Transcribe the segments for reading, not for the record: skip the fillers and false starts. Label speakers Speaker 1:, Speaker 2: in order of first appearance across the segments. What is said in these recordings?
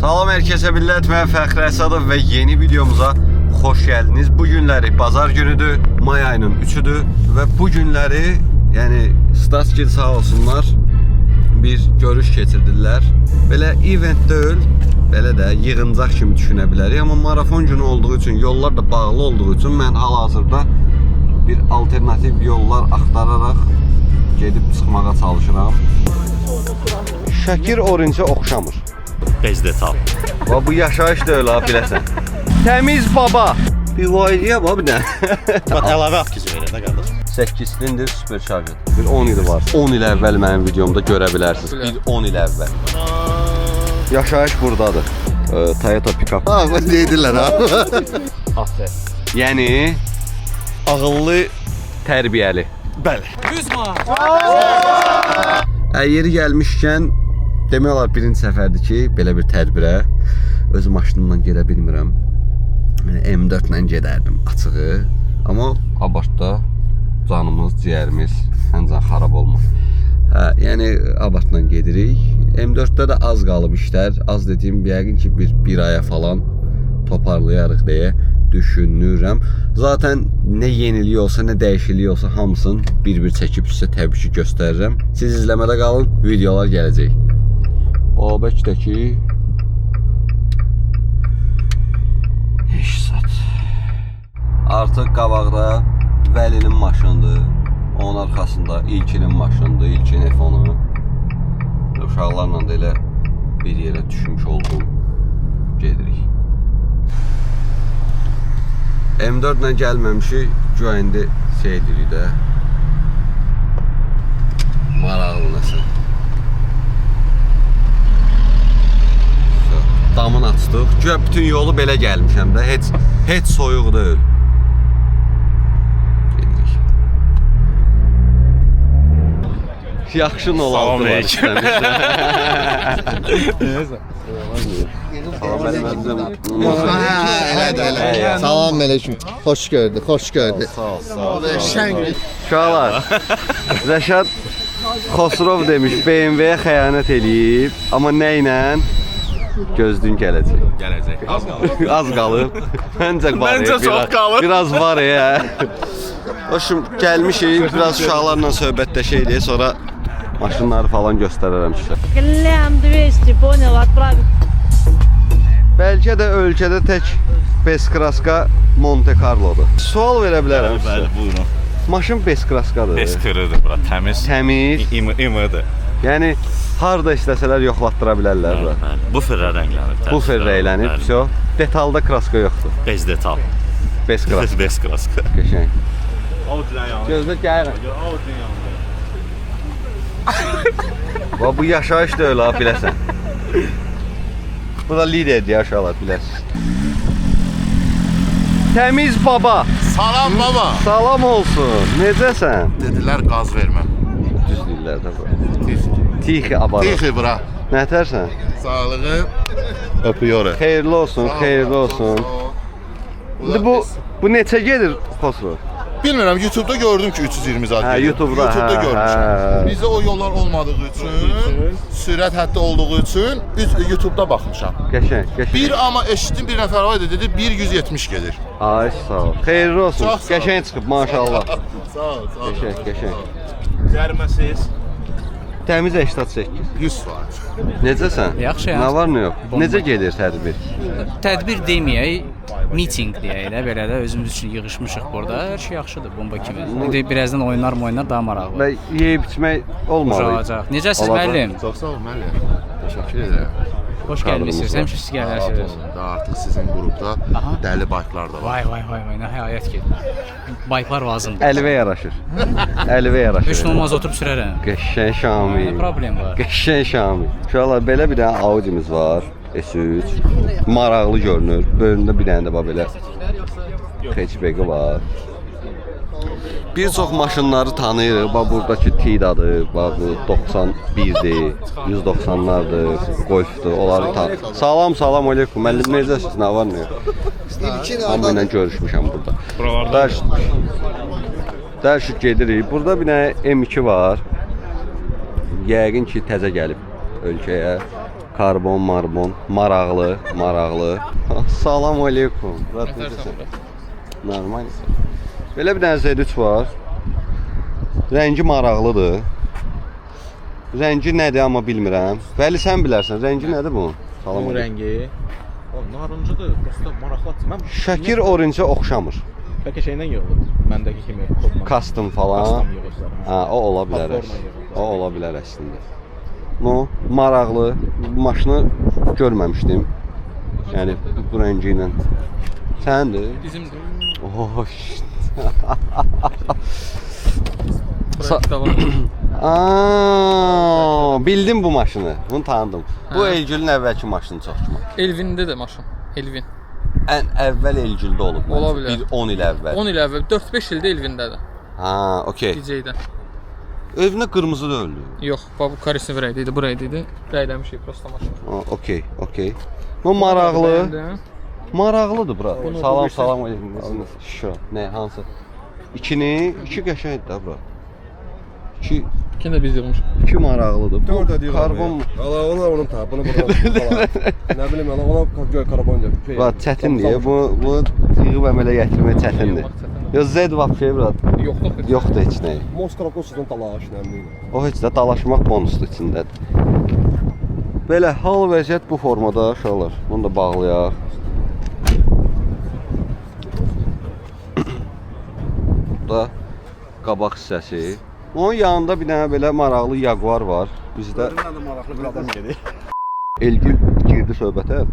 Speaker 1: Salam hər kəsə millət, mən Fəxri Əsədov və yeni videomuza xoş gəldiniz. Bu günləri bazar günüdür, may ayının 3-üdür və bu günləri, yəni Stasgil sağ olsunlar, bir görüş keçirdirlər. Belə event deyil, belə də yığıncaq kimi düşünə bilərik, amma marafon günü olduğu üçün, yollar da bağlı olduğu üçün mən hal-hazırda bir alternativ yollar axtararaq gedib çıxmağa çalışıram. Şəkir Orange-ə oxşamır.
Speaker 2: Bez detal.
Speaker 1: Va bu yaşayış deyil ha, biləsən. Təmiz baba. Bir vay deyə baba bir dənə.
Speaker 2: Bax əlavə aküsü verər də qardaş.
Speaker 1: 8 silindr supercharger. Bir 10 il var. 10 il əvvəl mənim videomda görə bilərsiniz. Bir 10 il əvvəl. Yaşayış burdadır. Toyota pick-up.
Speaker 3: Ha, bu deyirlər ha.
Speaker 2: Aferin.
Speaker 1: Yəni
Speaker 2: Ağıllı,
Speaker 1: tərbiyəli.
Speaker 2: Bəli.
Speaker 1: Yeri gəlmişkən demək olar birinci səfərdir ki, belə bir tədbirə öz maşınımla gedə bilmirəm. Yəni M4 ilə gedərdim açığı. Amma Abartda canımız, ciyərimiz həncən xarab olmur. Hə, yəni Abartla gedirik. M4-də də az qalıb işlər. Az dediyim yəqin ki bir aya falan toparlayarıq deyə düşünürəm. Zaten nə yenilik olsa, nə dəyişiklik olsa hamısını bir-bir çəkib sizə təbii ki göstərirəm. Siz izləmədə qalın, videolar gələcək. Babəkdəki heç zat. Artıq qabaqda Vəlinin maşınıdır. Onun arxasında İlkinin maşınıdır, İlkin F10-u. Uşaqlarla da elə bir yerə düşmüş oldum. Gedirik. M4 ilə gəlməmişik, güya indi şey edirik də. Maraqlı nəsə. Damını açdıq. Güya bütün yolu belə gəlmişəm də. Heç soyuq deyil. Gedirik. Yaxşı 06
Speaker 2: Salam
Speaker 1: var
Speaker 2: aleyküm.
Speaker 1: Salam aleyküm.
Speaker 3: Elədir, elə. Salam aleyküm. Xoş gördük, xoş gördük.
Speaker 1: Sağ ol, sağ ol.
Speaker 3: Şən
Speaker 1: Uşaqlar, Rəşad Xosrov demiş, BMW-yə xəyanət eləyib, amma nə ilə? Gözdün gələcək.
Speaker 2: Gələcək. Az qalır.
Speaker 1: Az qalıb. Məncə var.
Speaker 2: Məncə çox qalıb.
Speaker 1: Biraz var ya. Hoşum, gəlmişik, biraz uşaqlarla söhbətləşək deyə, sonra maşınları falan göstərərəm sizə.
Speaker 4: Лям 200, понял, отправил.
Speaker 1: Bəlkə də ölkədə tək Beskraska Monte Carlo'dur. Sual verə bilərəm sizə.
Speaker 2: Bəli, buyurun.
Speaker 1: Maşın Beskraskadır.
Speaker 2: Bez kırıdır bura, təmiz.
Speaker 1: Təmiz.
Speaker 2: İmıdır.
Speaker 1: Yəni harda istəsələr yoxlatdıra bilərlər bura.
Speaker 2: Bəli. Bu ferə rənglənib.
Speaker 1: Bu fer rənglənib,
Speaker 2: Bəli.
Speaker 1: vəsyo. Detalda kraska yoxdur.
Speaker 2: Bez detal.
Speaker 1: Beskraska.
Speaker 2: Bez kraska.
Speaker 1: Qəşəng.
Speaker 2: Audi-dən yandı.
Speaker 1: Gözlə gəlirəm.
Speaker 2: Audi-dən yandı.
Speaker 1: Va bu yaşayış deyil ha, biləsən. Bu da liderdir uşaqlar, biləsiniz. Təmiz baba.
Speaker 5: Salam baba.
Speaker 1: Salam olsun. Necəsən?
Speaker 5: Dedilər qaz vermə.
Speaker 1: Düz deyirlər də bu. Tixi abarot.
Speaker 5: Tixi bura.
Speaker 1: Nətərsən?
Speaker 5: Sağlığı öpüyorum.
Speaker 1: Xeyirli olsun, xeyirli olsun. İndi bu neçə gedir Xosrov?
Speaker 5: Bilmirəm, YouTube-da gördüm ki 320 zat
Speaker 1: Hə,
Speaker 5: gedir.
Speaker 1: YouTube-da,
Speaker 5: YouTube'da
Speaker 1: hə,
Speaker 5: görmüşəm.
Speaker 1: hə.
Speaker 5: Bizdə o yollar olmadığı üçün, sürət həddi olduğu üçün YouTube-da baxmışam.
Speaker 1: Qəşəng, qəşəng.
Speaker 5: Bir amma eşitdim bir nəfər var idi, dedi 170 gedir.
Speaker 1: Ay sağ ol. Xeyirli olsun.
Speaker 5: Çox sağ ol.
Speaker 1: Qəşəng çıxıb maşallah.
Speaker 5: Sağ ol, sağ ol.
Speaker 1: Qəşəng, qəşəng.
Speaker 2: Cəriməsiz.
Speaker 1: Təmiz 88.
Speaker 5: 100%.
Speaker 1: Necəsən?
Speaker 6: Yaxşıyam.
Speaker 1: Nə var nə yox? Necə gedir tədbir?
Speaker 6: Tədbir deməyək, meeting deyək də, belə də özümüz üçün yığışmışıq burada. Hər şey yaxşıdır, bomba kimi. İndi birazdan oyunlar, oyunlar daha maraqlı
Speaker 1: Və yeyib içmək olmalı.
Speaker 6: olacaq. Necəsiz
Speaker 1: Olacaq.
Speaker 6: müəllim?
Speaker 5: Çox sağ ol müəllim. Təşəkkür edirəm.
Speaker 6: Xoş gəlmisiniz. Həmişə siz gələrsiniz.
Speaker 5: Daha artıq sizin qrupda
Speaker 6: Aha.
Speaker 5: dəli bayklar da var.
Speaker 6: Vay vay vay vay, nəhayət ki. Bayklar lazımdır.
Speaker 1: Əlivə yaraşır. Əlivə yaraşır.
Speaker 6: Heç nə olmaz oturub sürərəm.
Speaker 1: Qəşəng Şamil.
Speaker 6: Nə problem var?
Speaker 1: Qəşəng Şamil. Uşaqlar belə bir dənə Audi'miz var. S3. Maraqlı görünür. Böyründə bir dənə də bax belə hatchback'i var. Bir çox maşınları tanıyırıq. Bax buradakı Tidadır, bax bu 91-dir, 190-lardır, Golfdur. Onları tan. Salam, salam aleyküm. Müəllim necəsiniz? Nə var nə yox? Hamı ilə görüşmüşəm burada.
Speaker 2: Buralarda
Speaker 1: Dəş gedirik. Burada bir dənə M2 var. Yəqin ki təzə gəlib ölkəyə. Karbon, marbon, maraqlı, maraqlı. Salam aleykum. Brat, necəsən? Normal. Belə bir dənə Z3 var. Rəngi maraqlıdır. Rəngi nədir amma bilmirəm. Vəli sən bilərsən, rəngi nədir bunun? Salam
Speaker 7: Bunun
Speaker 1: aleykum.
Speaker 7: rəngi o narıncıdır, prosta maraqlı. Mən
Speaker 1: Şəkir orange oxşamır.
Speaker 7: bəlkə şeydən yığılıb. Məndəki kimi kodla.
Speaker 1: Custom falan.
Speaker 7: Custom yığıblar.
Speaker 1: Ha, o ola bilər.
Speaker 7: Platforma
Speaker 1: əslində.
Speaker 7: yığıblar.
Speaker 1: O ola bilər əslində. No, maraqlı. Bu maşını görməmişdim. Yəni bu rəngi ilə. Səndir?
Speaker 8: Bizimdir.
Speaker 1: Oh, shit.
Speaker 8: Proyekt var.
Speaker 1: Aa, bildim bu maşını. Bunu tanıdım. Bu Elgülün əvvəlki maşını çox güman.
Speaker 8: Elvində də maşın. Elvin.
Speaker 1: Ən əvvəl Elgüldə olub. məncə.
Speaker 8: Ola bilər.
Speaker 1: Bir 10 il əvvəl.
Speaker 8: 10 il əvvəl, 4-5 ildə Elvindədir.
Speaker 1: Ha, okey.
Speaker 8: DJ-də.
Speaker 1: Evində qırmızı deyildi.
Speaker 8: Yox, bax bu korisni rəngdə idi, bu rəngdə idi. Rəngləmişik prosta maşını.
Speaker 1: Ha, okey, okey. Bu maraqlı.
Speaker 8: Bəyəndin?
Speaker 1: Maraqlıdır bura. Salam,
Speaker 8: bilirsən.
Speaker 1: salam aleyküm. Şükür. Nə, hansı? İkini, iki qəşəngdir də bura. İki,
Speaker 8: İkini də biz yığmışıq.
Speaker 1: iki maraqlıdır. Bu
Speaker 9: Dörd deyir.
Speaker 1: karbon
Speaker 9: Ala ona onun ta, bunu buradan falan. Nə bilim ala ona göy karbon diyor. Şey,
Speaker 1: Bura çətindir. Bu bunu yığıb əmələ gətirmək çətindir.
Speaker 8: Yığmaq çətindir.
Speaker 1: Yox, Z vəbşe bura
Speaker 8: Yoxdur. heç.
Speaker 1: yoxdur heç nəyi.
Speaker 9: Moskva kososdan talaş nə bilim.
Speaker 1: O heç də dalaşmaq bonusdur içindədir. Belə hal vəziyyət bu formada uşaqlar. Bunu da bağlayaq. Bu da qabaq hissəsi. Onun yanında bir dənə belə maraqlı Jaguar var. Bizdə
Speaker 9: maraqlı bir adam gedir.
Speaker 1: Elgül girdi söhbətə.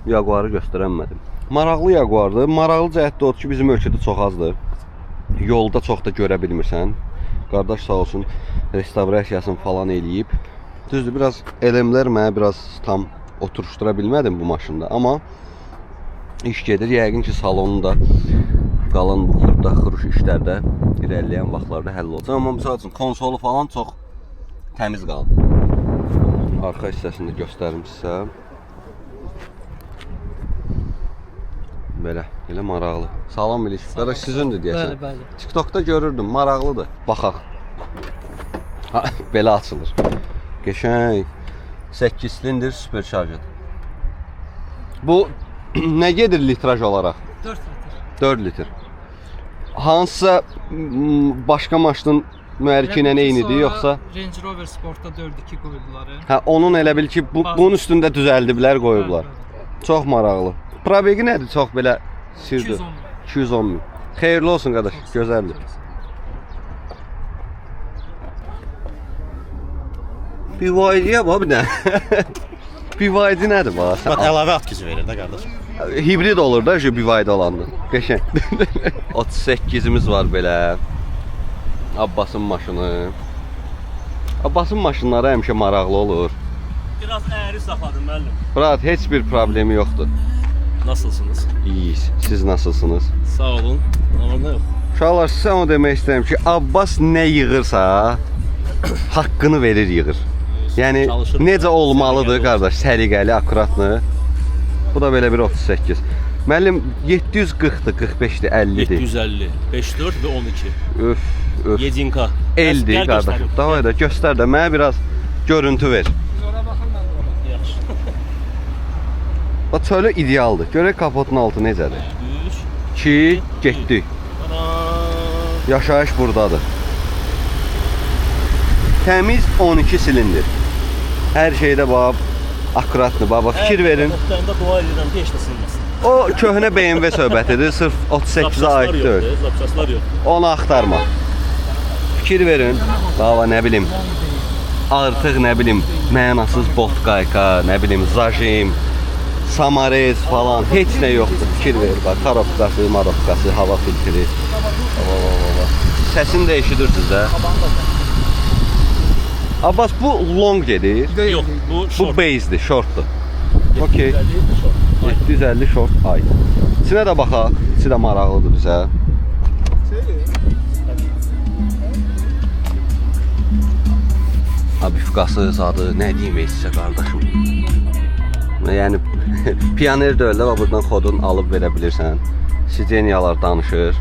Speaker 1: Jaguarı göstərəmədim. Maraqlı Jaguardır. Maraqlı cəhətdə odur ki, bizim ölkədə çox azdır. Yolda çox da görə bilmirsən. Qardaş sağ olsun restavrasiyasını falan eləyib. Düzdür, biraz elemlər mənə biraz tam oturuşdura bilmədim bu maşında, amma iş gedir. Yəqin ki, salonu da qalan bu xırda xıruş işlərdə irəliləyən vaxtlarda həll olacaq. Amma məsəl üçün konsolu falan çox təmiz qalıb. Arxa hissəsini də göstərim sizə. Belə, elə maraqlı. Salam Biliş. Qardaş sizindir deyəsən.
Speaker 4: Bəli, bəli.
Speaker 1: TikTokda görürdüm, maraqlıdır. Baxaq. Ha, belə açılır. Qəşəng. 8 silindr supercharger. Bu nə gedir litraj olaraq?
Speaker 4: 4 litr.
Speaker 1: 4 litr. Hansısa başqa maşının mühərriki ilə eynidir yoxsa?
Speaker 8: Range Rover Sportda 4.2 qoydular.
Speaker 1: Hə, onun elə bil ki, bu, bunun üstündə düzəldiblər, qoyublar. Çox maraqlı. Probegi nədir? Çox belə sirdir.
Speaker 8: 210 min.
Speaker 1: 210 min. Xeyirli olsun qardaş, gözəldir. BYD-yə bax bir dənə. BYD nədir bax?
Speaker 2: Bax əlavə at gücü verir də qardaş.
Speaker 1: Hibrid olur da, şu BYD olanda. Qəşəng. 38-imiz var belə. Abbasın maşını. Abbasın maşınları həmişə maraqlı olur.
Speaker 2: Biraz əyri saxladım müəllim.
Speaker 1: Brat, heç bir problemi yoxdur.
Speaker 2: Nasılsınız?
Speaker 1: İyiyiz. Siz nasılsınız?
Speaker 2: Sağ olun. Amma nə yox.
Speaker 1: Uşaqlar, sizə onu demək istəyirəm ki, Abbas nə yığırsa, haqqını verir yığır. Yəni
Speaker 2: Çalışır.
Speaker 1: necə olmalıdır
Speaker 2: Səliqəli
Speaker 1: qardaş, səliqəli, akkuratlı. Bu da belə bir 38. Müəllim 740-dır, 45-dir, 50-dir.
Speaker 2: 750, 54 və 12.
Speaker 1: Öf, öf.
Speaker 2: Yedinka.
Speaker 1: Eldir
Speaker 2: Gəl
Speaker 1: qardaş.
Speaker 2: göstərim.
Speaker 1: Davay da göstər də mənə biraz görüntü ver.
Speaker 2: Yaxşı.
Speaker 1: Bax çölü idealdır. Görək kapotun altı necədir.
Speaker 2: 3.
Speaker 1: 2 getdik. Yaşayış burdadır. Təmiz 12 silindr. Hər şeydə bax akkuratdır baba. Fikir verin.
Speaker 2: Kapotlarında dua edirəm ki, heç nə sınmasın.
Speaker 1: O köhnə BMW söhbətidir. Sırf 38-ə aid deyil.
Speaker 2: yoxdur, zapçaslar yoxdur.
Speaker 1: Onu axtarma. Fikir verin. Baba nə bilim. Artıq nə bilim mənasız bot qayka, nə bilim zajim, samarez falan heç nə yoxdur. Fikir ver bax, karopkası, maropkası, hava filtri. Baba baba baba. Səsini də eşidirsiniz də. Abbas bu long gedir.
Speaker 2: Yox, bu
Speaker 1: Bu
Speaker 2: short.
Speaker 1: base'dir, shortdur. Okey.
Speaker 2: 750 short.
Speaker 1: 750 short ay. İçinə də baxaq. İçi də maraqlıdır bizə. Abifkası, zadı, nə deyim ey sizə qardaşım. Yəni pioner deyil də, bax buradan xodun alıb verə bilirsən. Sideniyalar danışır.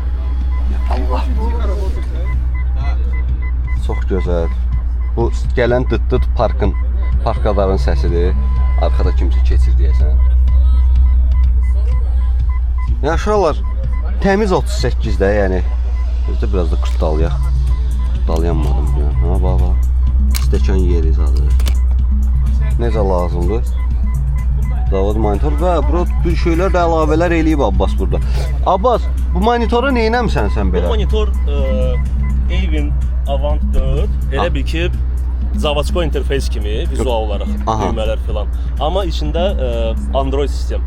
Speaker 1: Allah. Çox gözəl. Bu gələn dıt-dıt parkın Parkaların səsidir. Arxada kimsə keçir deyəsən. Yəni uşaqlar təmiz 38-də, yəni özdə biraz da qırtdalayaq. Qırtdalayanmadım yəni. Ha, bax, bax. Stəkan yeri zadı. Necə lazımdır? Zavod monitor və bura bir şeylər də əlavələr eləyib Abbas burada. Abbas, bu monitora nə etməmisən sən
Speaker 2: Bu
Speaker 1: belə?
Speaker 2: monitor Avin Avant 4 elə bil ki Zavodskoy interfeys kimi vizual olaraq düymələr filan. Amma içində Android sistem.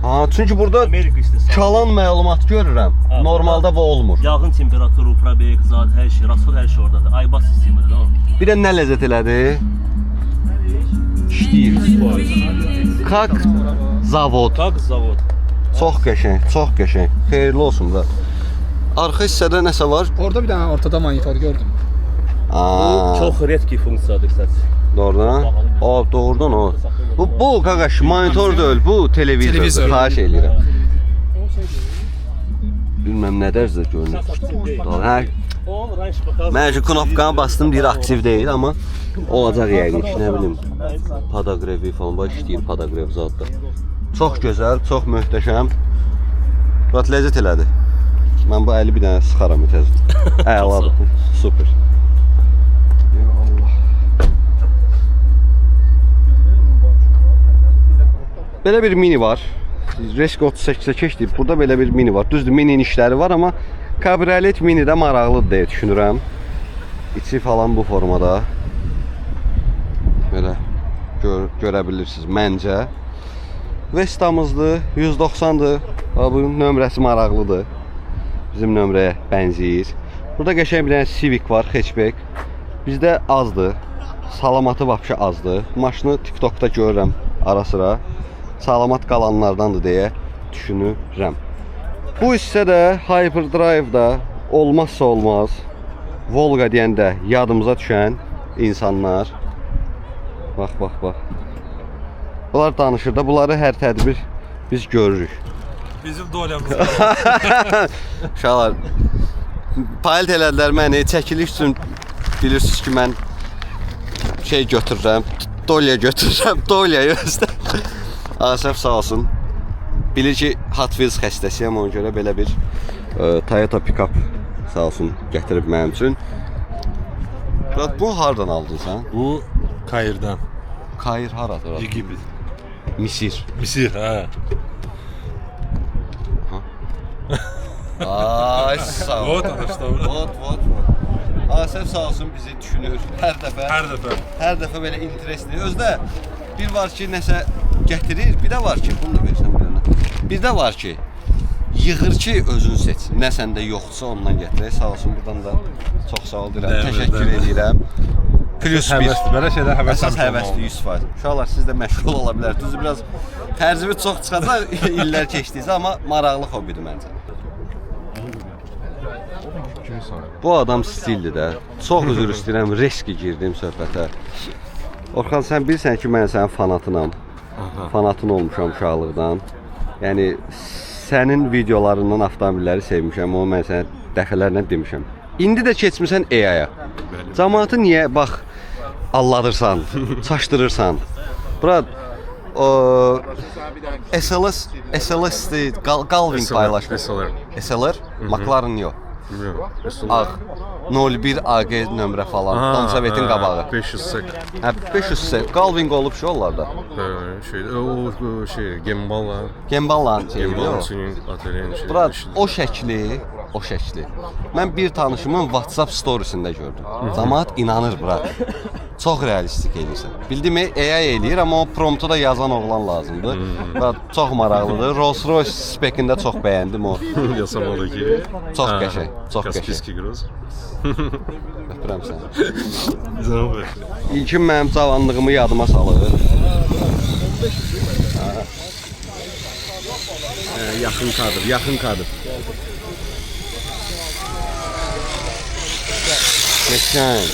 Speaker 1: Ha, çünki burada
Speaker 2: Amerika istehsalı.
Speaker 1: çalan məlumat görürəm.
Speaker 2: Ha,
Speaker 1: Normalda bu olmur.
Speaker 2: Yağın temperaturu, probek, zat, hər şey, rasxod hər şey oradadır. iBus sistemidir o.
Speaker 1: Bir də nə ləzzət elədi? İşləyir. Kak zavod.
Speaker 2: Kak zavod.
Speaker 1: Çox qəşəng, çox qəşəng. Xeyirli olsun da. Arxa hissədə nəsə var?
Speaker 8: Orada bir dənə ortada monitor gördüm.
Speaker 1: Aa,
Speaker 2: Bu çox redki funksiyadır kstati.
Speaker 1: Doğrudan? O, doğrudan o. Bu qaqaş monitor deyil, bu televizordur.
Speaker 8: Televizor.
Speaker 1: Xahiş eləyirəm. Bilməm nə dərəcədə görünür. Hə, mən şu knopkanı bastım, deyir aktiv deyil, amma olacaq yəqin ki, nə bilim. Podaqrevi falan, bax işləyir podaqrev zadda. Çox gözəl, çox möhtəşəm. Murat ləzzət elədi. Mən bu əli bir dənə sıxaram tez. Əladır. Super. Ya Allah. Belə bir mini var. Resk 38-ə keçdik. Burada belə bir mini var. Düzdür, mininin işləri var, amma kabriolet mini də maraqlıdır deyə düşünürəm. İçi falan bu formada. Belə görə bilirsiniz məncə. Vestamızdır, 190-dır. Bunun nömrəsi maraqlıdır. Bizim nömrəyə bənzəyir. Burada qəşəng bir dənə Civic var, hatchback. Bizdə azdır. Salamatı vapşa azdır. Maşını TikTokda görürəm ara sıra. Salamat qalanlardandır deyə düşünürəm. Bu hissə də Hyperdrive-da olmazsa olmaz. Volga deyəndə yadımıza düşən insanlar. Bax, bax, bax. Bunlar danışır da, bunları hər tədbir biz görürük.
Speaker 10: Bizim dolyamız.
Speaker 1: Uşaqlar, palit elədilər məni. Çəkiliş üçün bilirsiniz ki, mən şey götürürəm, dolya götürürəm, dolyayı özdə. Asəf sağ olsun. Bilir ki, Hot Wheels xəstəsiyəm, ona görə belə bir Toyota pick-up sağ olsun gətirib mənim üçün. Murat, bunu hardan aldın sən?
Speaker 10: Bu Kair'dan.
Speaker 1: Kair haradır?
Speaker 10: Egipet.
Speaker 1: Misir.
Speaker 10: Misir, hə.
Speaker 1: Ay sağ ol.
Speaker 10: Vot anlaşıldı.
Speaker 1: Vot, vot, vot. Asəf sağ olsun bizi düşünür hər dəfə.
Speaker 10: Hər dəfə.
Speaker 1: Hər dəfə belə interesli. Özdə bir var ki, nəsə gətirir, bir də var ki, bunu da verirsən bir dənə. Bir də var ki, yığır ki, özün seç. Nə səndə yoxdursa ondan gətirək. Sağ olsun, buradan da çox sağ ol deyirəm. Təşəkkür edirəm. Plus bir.
Speaker 10: Həvəsdir, belə şeylər həvəs
Speaker 1: Əsas həvəsdir 100%. Uşaqlar, siz də məşğul ola bilərsiniz. Düzdür, biraz xərcimiz çox çıxacaq illər keçdikcə, amma maraqlı hobbidir məncə. Bu adam stildir də. Çox üzr istəyirəm, riski girdim söhbətə. Orxan, sən bilirsən ki, mən sənin fanatınam. Fanatın olmuşam uşaqlıqdan. Yəni sənin videolarından avtomobilləri sevmişəm, onu mən sənə dəfələrlə demişəm. İndi də keçmisən AI-ya. Camaatı niyə bax alladırsan, çaşdırırsan? Bura o SLS-dir, Galvin paylaşmış.
Speaker 10: SLR.
Speaker 1: SLR, McLaren yox.
Speaker 10: Bilmirəm.
Speaker 1: Ağ 01 AG nömrə falan, Domsovetin qabağı.
Speaker 10: 500 sek.
Speaker 1: Hə, 500 sek. Galvin olub şu onlarda.
Speaker 10: Şey, o şey, Gemballa.
Speaker 1: Gemballanın şeyi.
Speaker 10: Gemballa tuning atölyenin şeyi.
Speaker 1: Bura o şəkli, o şəkli. Mən bir tanışımın WhatsApp storiesində gördüm. Camaat inanır bura. Çox realistik eləyirsən. Bildimi AI eləyir, amma o promptu da yazan oğlan lazımdır. Bura çox maraqlıdır. Rolls Royce spekində çox bəyəndim o.
Speaker 10: Yasamaldakı.
Speaker 1: Çox qəşəng, çox qəşəng.
Speaker 10: Kaspiski groz.
Speaker 1: Öpürəm səni.
Speaker 10: Canım.
Speaker 1: İlkin mənim cavanlığımı yadıma salır. Yaxın kadr, yaxın kadr. Qəşəng.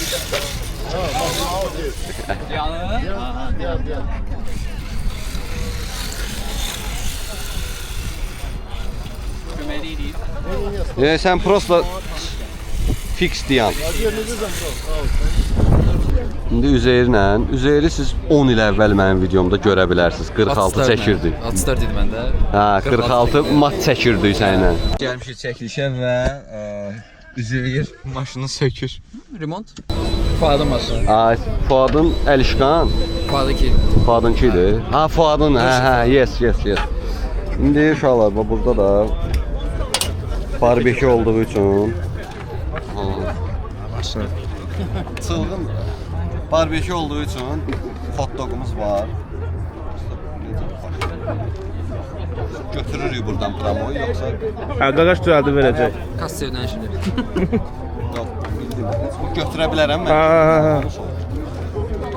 Speaker 6: Köməklik eləyir.
Speaker 1: Sən prosta fix dayan. İndi Üzeyirlə, Üzeyri siz 10 il əvvəl mənim videomda görə bilərsiniz. 46 çəkirdi.
Speaker 8: 64 idi məndə.
Speaker 1: Hə, 46 mat çəkirdik səninlə. Gəlmişik çəkilişə və Üzeyir maşını sökür.
Speaker 8: Remont. Fuadın maşını.
Speaker 1: Ay, Fuadın Əlişqan.
Speaker 8: Fuadınki.
Speaker 1: Fuadınki idi. Ha, Fuadın, hə, yes, yes, yes. İndi uşaqlar, bax burada da barbekü olduğu üçün. Çılğın barbekü olduğu üçün hot dogumuz var. Götürürük buradan promoyu yoxsa?
Speaker 2: Hə, qaqaş düzəldib verəcək.
Speaker 8: Kassa ödənişidir.
Speaker 1: Yox, bildim. Götürə bilərəm mən.
Speaker 2: Hə.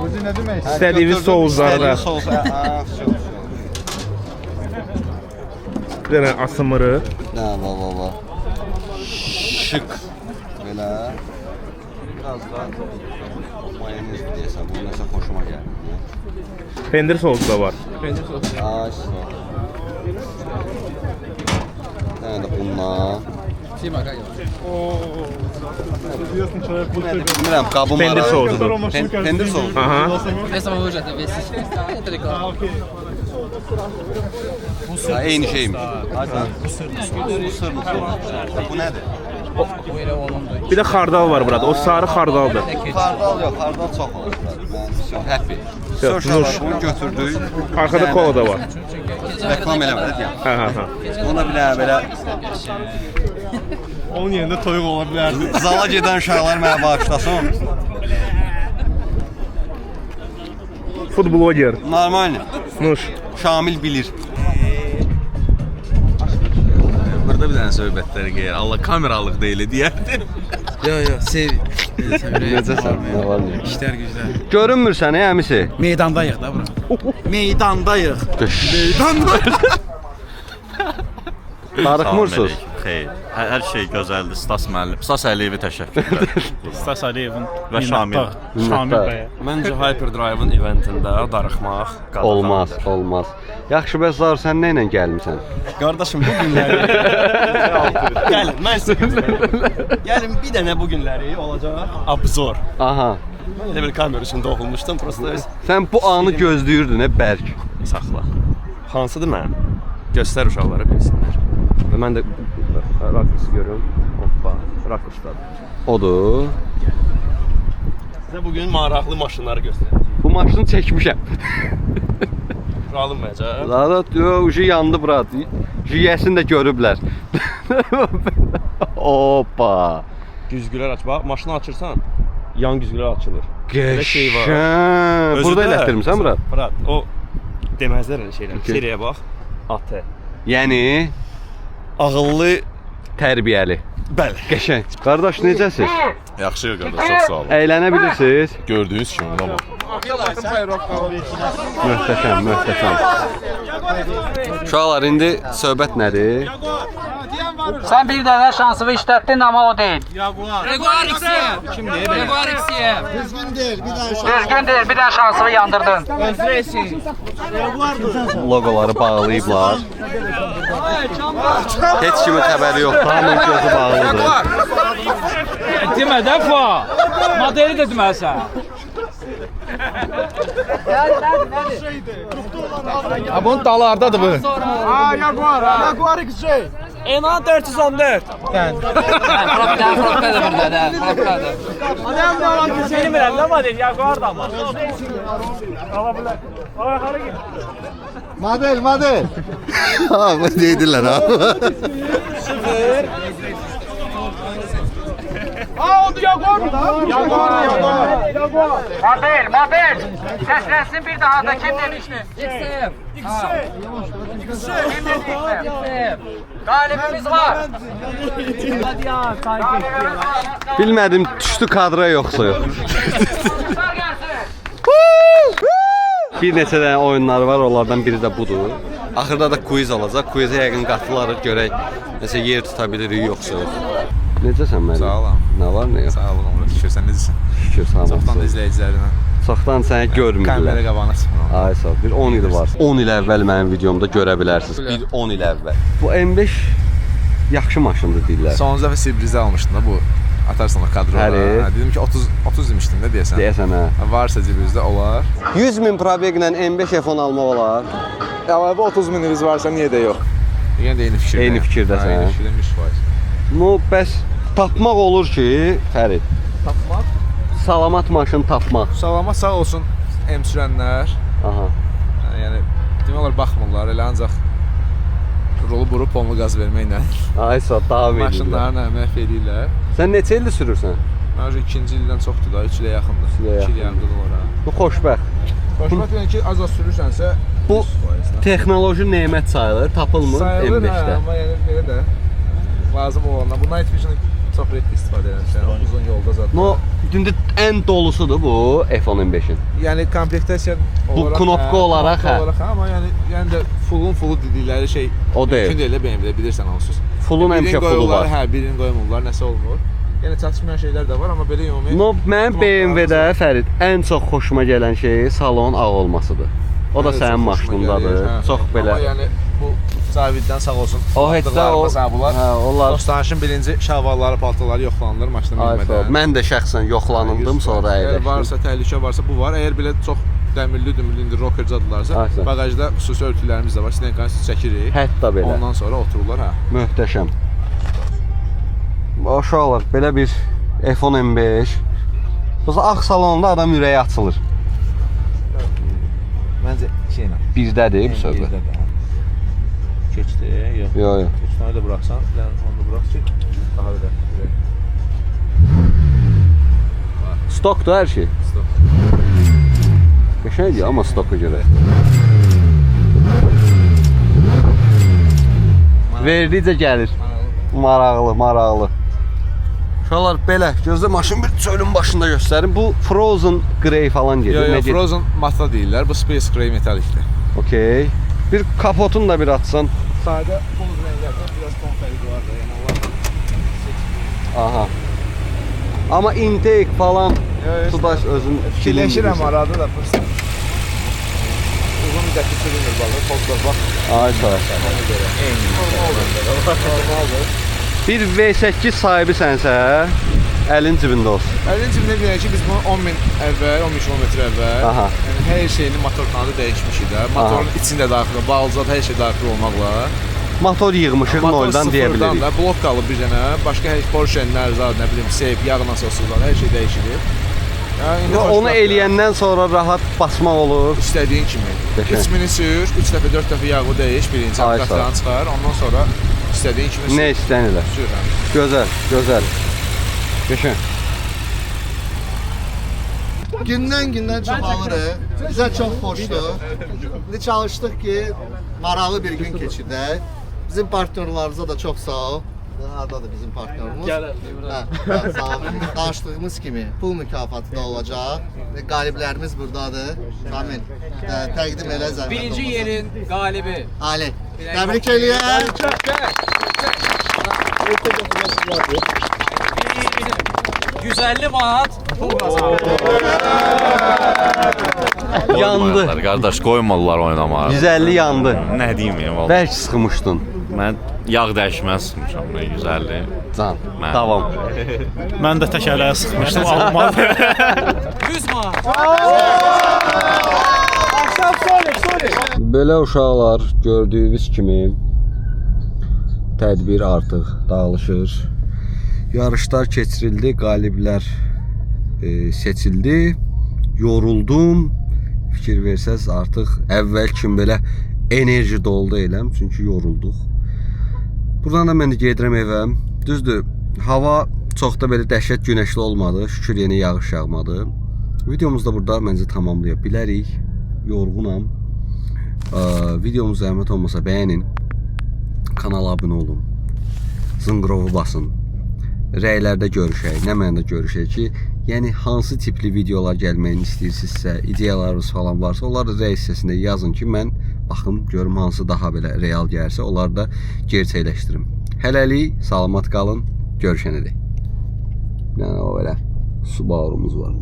Speaker 3: Özü nə demək?
Speaker 2: İstədiyiniz sousları da.
Speaker 1: İstədiyiniz sous. Hə,
Speaker 2: Bir dənə asımırı.
Speaker 1: Nə, va, va, va. Şık. Belə. Biraz da mayonez deyəsən, bu nəsə xoşuma gəldi.
Speaker 2: Pendir sousu da var.
Speaker 8: Pendir sousu.
Speaker 1: Ay, sağ ol. Bir dənə də bundan. Bilmirəm, qabım
Speaker 2: Pendir sousudur.
Speaker 1: Pendir sousu.
Speaker 2: Aha.
Speaker 1: Ha, eyni şeymiş. Bu sırlı sos. Bu nədir?
Speaker 2: Bir də xardal var burada. O sarı xardaldır.
Speaker 1: Xardal yox, xardal çox olur. Mən happy.
Speaker 2: Nuş.
Speaker 1: Bunu götürdük.
Speaker 2: Arkada kola da var.
Speaker 1: Reklam eləmədik yəni.
Speaker 2: Hə.
Speaker 1: Ona bir dənə belə
Speaker 9: Onun yerində toyuq ola bilərdi.
Speaker 1: Zala gedən uşaqlar mənə bağışlasın.
Speaker 2: Food blogger.
Speaker 1: Normal.
Speaker 2: Nuş.
Speaker 1: Şamil bilir.
Speaker 10: Burada bir dənə söhbətləri qeyər. Allah kameralıq deyil deyərdim.
Speaker 8: Yox, sev.
Speaker 1: Necəsən? Nə var nə?
Speaker 8: İşlər güclər.
Speaker 1: Görünmürsən, ey əmisi?
Speaker 6: Meydandayıq da bura. Meydandayıq.
Speaker 1: Meydandayıq. Darıxmırsınız?
Speaker 10: Xeyr. Hər şey gözəldir. Stas müəllim. Stas Əliyevi təşəkkürlər.
Speaker 11: Stas Əliyevin
Speaker 10: və Şamil.
Speaker 11: Şamil bəyə.
Speaker 9: Məncə Hyperdrive-ın eventində darıxmaq qadağandır.
Speaker 1: Olmaz, olmaz. Yaxşı, bəs Zaur, sən nə ilə gəlmisən?
Speaker 9: Qardaşım, bu günləri gəlin, mən sizə göstərim. Gəlin, bir dənə bu günləri olacaq obzor.
Speaker 1: Aha.
Speaker 9: Mən elə bir kamera üçün doğulmuşdum, prosta öz.
Speaker 1: Sən bu anı gözləyirdin, bərk.
Speaker 9: Saxla. Hansıdır mənim? Göstər uşaqlara bilsinlər. Və mən də rakurs görüm. Hoppa, rakursdadır.
Speaker 1: Odur.
Speaker 9: Sizə bugün maraqlı maşınları göstərəcəm.
Speaker 1: Bu maşını çəkmişəm.
Speaker 9: Alınmayacaq.
Speaker 1: Zarat, yox, yandı brat. Jiyəsini də görüblər. Hoppa.
Speaker 9: Güzgülər aç. Bax, maşını açırsan, yan güzgülər açılır.
Speaker 1: Qəşəng.
Speaker 9: Belə şey var.
Speaker 1: Burada elətdirmisən brat?
Speaker 9: Brat, o deməzlər elə şeylər.
Speaker 1: Okay.
Speaker 9: Seriyaya bax. AT.
Speaker 1: Yəni
Speaker 9: ağıllı,
Speaker 1: tərbiyəli.
Speaker 9: Bəli.
Speaker 1: Qəşəng. Qardaş, necəsiz?
Speaker 5: Yaxşıyıq qardaş, çox sağ olun.
Speaker 1: Əylənə bilirsiniz?
Speaker 5: Gördüyünüz kimi buna bax.
Speaker 1: Möhtəşəm, möhtəşəm. Uşaqlar, indi söhbət nədir?
Speaker 6: Sən bir dənə şansını işlətdin, amma o deyil.
Speaker 8: Jaguar XF. Kimdir? Jaguar XF.
Speaker 3: Düzgün deyil, bir dənə şans.
Speaker 6: Düzgün deyil, bir dənə şansını yandırdın.
Speaker 1: Logoları bağlayıblar. Heç kimin xəbəri yoxdur, hamının gözü bağlıdır.
Speaker 6: Demə də fa. Modeli də deməlisən.
Speaker 7: Ha bunun dalı hardadır bu?
Speaker 6: Ha, Jaguar, ha. Jaguar XJ. Enan 414. Probka da burada, da, probka da.
Speaker 11: Adam da olan ki bilmirəm, nə model, Jaguar da amma. Ala bilər. Ay, hara gedir?
Speaker 3: Model, model. Ha, bu deyirlər ha.
Speaker 11: 0. Ha, oldu Jaguar mı da? Jaguar, Jaguar. Jaguar.
Speaker 6: Model, model. Səslənsin bir daha da kim demişdi?
Speaker 8: XF.
Speaker 6: XF. Kim dedi XF? Qalibimiz var.
Speaker 1: Bilmədim, düşdü kadra yoxsa yox. Bir neçə dənə oyunları var, onlardan biri də budur. Axırda da quiz olacaq. Quizə yəqin qatılarıq, görək nəsə yer tuta bilirik yoxsa yox. Necəsən mənim?
Speaker 7: Sağ olam.
Speaker 1: Nə var, nə yox?
Speaker 7: Sağ olun, Şükür, sən necəsən?
Speaker 1: Şükür, sağ olasın.
Speaker 7: Çoxdan da izləyicilərinə.
Speaker 1: Çoxdan səni görmürdülər.
Speaker 7: Kamera qabağına çıxmıram.
Speaker 1: Ay sağ ol. Bir 10 il var. 10 il əvvəl mənim videomda görə bilərsiniz. Bir 10 il əvvəl. Bu M5 yaxşı maşındır deyirlər.
Speaker 7: Sonuncu dəfə Sibrizə almışdın da bu Atarsan o kadroya.
Speaker 1: Həri.
Speaker 7: Hə, dedim ki 30 demişdim də deyəsən.
Speaker 1: Deyəsən hə.
Speaker 7: Varsa cibinizdə olar.
Speaker 1: 100 min probeqlə M5 F10 almaq olar.
Speaker 7: Əlavə 30 mininiz varsa niyə də yox? Yenə də eyni fikirdəyəm.
Speaker 1: Eyni fikirdəsən,
Speaker 7: Hə,
Speaker 1: hə?
Speaker 7: eyni fikirdəyəm 100%.
Speaker 1: No, bəs tapmaq olur ki, Fərid.
Speaker 7: Tapmaq?
Speaker 1: Salamat maşın tapmaq.
Speaker 7: Salamat sağ olsun M sürənlər.
Speaker 1: Aha.
Speaker 7: Yəni demək olar baxmırlar, elə ancaq rolu burub ponlu qaz verməklə.
Speaker 1: Ay sağ ol, davam edirlər.
Speaker 7: Maşınlarını məhv eləyirlər.
Speaker 1: Sən neçə ildir sürürsən?
Speaker 7: Mən ikinci ildən çoxdur da, 3 ilə yaxındır.
Speaker 1: ilə
Speaker 7: 2 il yarımdır olar ha.
Speaker 1: Bu xoşbəxt.
Speaker 7: Xoşbəxt yəni ki, az-az sürürsənsə
Speaker 1: Bu texnoloji nemət sayılır, tapılmır
Speaker 7: sayılır, hə,
Speaker 1: M5-də.
Speaker 7: amma yəni belə də lazım olanda bu Night Vision-ı çox reddi istifadə edirəm. Uzun yolda zaten.
Speaker 1: No, indi ən dolusudur bu F10 M5-in.
Speaker 7: Yəni komplektasiya olaraq,
Speaker 1: Bu knopka
Speaker 7: hə,
Speaker 1: olaraq,
Speaker 7: knopka
Speaker 1: hə.
Speaker 7: olaraq, hə, amma yəni də fullun fullu dedikləri şey
Speaker 1: O deyil.
Speaker 7: Mümkün deyil də BMW-də bilirsən onsuz.
Speaker 1: Fullun
Speaker 7: Birini
Speaker 1: həmişə fullu
Speaker 7: qoyurlar,
Speaker 1: var.
Speaker 7: Hə, birini qoymurlar, nəsə olmur. Yəni çatışmayan şeylər də var, amma belə ümumi.
Speaker 1: No, mənim BMW-də Fərid ən çox xoşuma gələn şey salonun ağ olmasıdır. O da
Speaker 7: Mənə də
Speaker 1: sənin
Speaker 7: çox xoşuma
Speaker 1: maşınındadır.
Speaker 7: gəlir, hə.
Speaker 1: Çox belə.
Speaker 7: Amma yəni bu Caviddən sağ olsun.
Speaker 1: O heç də o-
Speaker 7: Atdıqlarımız, hə, bunlar.
Speaker 1: Hə, onlar-
Speaker 7: Dostanışın birinci şalvarları, paltarları yoxlanılır maşına
Speaker 1: Ay, sağ ol.
Speaker 7: minmədən.
Speaker 1: Mən də şəxsən yoxlanıldım, sonra
Speaker 7: Əgər
Speaker 1: əyləşdim.
Speaker 7: varsa, təhlükə varsa bu var. Əgər belə çox dəmirli, dümürlü indi rockercadılarsa,
Speaker 1: Ay, sağ ol.
Speaker 7: bagajda xüsusi örtüklərimiz də var. Silenkanı çəkirik.
Speaker 1: Hətta belə.
Speaker 7: Ondan sonra otururlar, hə.
Speaker 1: Möhtəşəm. Uşaqlar, belə bir F10 M5. Dostlar, ağ salonda adam ürəyi açılır.
Speaker 7: Məncə şeylə.
Speaker 1: Birdədir bu söhbət.
Speaker 7: Birdədir, hə. Keçdi, yox.
Speaker 1: Yox, yox.
Speaker 7: Üç dənə də buraxsan, bir dənə onu da burax ki, daha belə. Ürək.
Speaker 1: Stokdur hər şey.
Speaker 7: Stok.
Speaker 1: Qəşəngdir amma stoka görə. Verdikcə gəlir. Maraqlı, maraqlı. Uşaqlar belə, gözlə maşın bir çölün başında göstərim. Bu Frozen Grey falan gedir.
Speaker 7: Yox,
Speaker 1: Nə
Speaker 7: yox,
Speaker 1: gedir?
Speaker 7: Frozen mata deyirlər. Bu Space Gray metalikdir.
Speaker 1: Okey. Bir kapotunu da bir atsan.
Speaker 7: Sadə toz rənglərdən biraz ton fərqi var da, yəni onlar
Speaker 1: Aha. Amma intake falan Tudaş özün
Speaker 7: fikirləşirəm arada da fırsat. Uzun müddətli sürünür balı, tozda bax.
Speaker 1: Ay sağ ol.
Speaker 7: Ona görə. Eyni. Normaldır.
Speaker 1: Bir V8 sahibisənsə, əlin cibində olsun.
Speaker 7: Əlin cibində deyək ki, biz bunu 10 min əvvəl, 10 min kilometr əvvəl,
Speaker 1: Aha.
Speaker 7: yəni hər şeyini motor kanalı dəyişmişik də. Motorun içində daxil, balzat hər şey daxil olmaqla.
Speaker 1: Motor yığmışıq
Speaker 7: Motor
Speaker 1: noldan deyə
Speaker 7: sıfırdan
Speaker 1: bilərik.
Speaker 7: da blok qalıb bir dənə, başqa hər Porsche-lər, zad nə bilim, seyf, yağ nasosu zad, hər şey dəyişilib. Yəni indi
Speaker 1: Və onu
Speaker 7: xoşbəxtəm.
Speaker 1: eləyəndən sonra rahat basmaq olur.
Speaker 7: İstədiyin kimi.
Speaker 1: Qəşəng.
Speaker 7: 3000-i sür, 3 dəfə, 4 dəfə yağı dəyiş, birinci
Speaker 1: Ay, sağ ol.
Speaker 7: qatranı çıxar, ondan sonra istədiyin kimi sür.
Speaker 1: Nə istəyən elə.
Speaker 7: Sür, hə.
Speaker 1: Gözəl, gözəl. Qəşəng.
Speaker 3: Gündən-gündən çoxalır. Bizə çox xoşdur. İndi çalışdıq ki, maraqlı bir gün keçirdək. Bizim partnyorlarımıza da çox sağ ol. Hardadır bizim partnyorumuz?
Speaker 8: Gəl,
Speaker 3: Hə, hə, sağ ol. Danışdığımız kimi pul mükafatı da olacaq. Qaliblərimiz burdadır. Kamil, təqdim elə zəhmət
Speaker 6: Birinci
Speaker 3: olmasa.
Speaker 6: yerin qalibi.
Speaker 3: Ali. Təbrik eləyək.
Speaker 6: Bir 150 manat pul qazandı.
Speaker 1: Yandı.
Speaker 10: Qardaş, qoymadılar oynamağa.
Speaker 1: 150 yandı.
Speaker 10: Nə deyim ya vallahi.
Speaker 1: Bərk sıxmışdın.
Speaker 10: Mən yağ dəyişməz sıxmışam, nə 150.
Speaker 1: Can, davam.
Speaker 11: Mən də təkərləyə sıxmışdım, alınmadı.
Speaker 6: 100 manat.
Speaker 1: Belə uşaqlar gördüyünüz kimi tədbir artıq dağılışır. Yarışlar keçirildi, qaliblər seçildi. Yoruldum. Fikir versəz artıq əvvəl kimi belə enerji dolu deyiləm, çünki yorulduq. Buradan da mən də gedirəm evə. Düzdür, hava çox da belə dəhşət günəşli olmadı. Şükür yenə yağış yağmadı. Videomuzu da burada məncə tamamlaya bilərik. Yorğunam. Videomuzu zəhmət olmasa bəyənin. Kanala abunə olun. Zınqırovu basın. Rəylərdə görüşək, nə mənada görüşək ki, yəni hansı tipli videolar gəlməyini istəyirsinizsə, ideyalarınız falan varsa, onları da rəy hissəsində yazın ki, mən baxım, görüm hansı daha belə real gəlirsə, onları da gerçəkləşdirim. Hələlik salamat qalın, görüşənədək. Yəni o belə Subaru'muz var.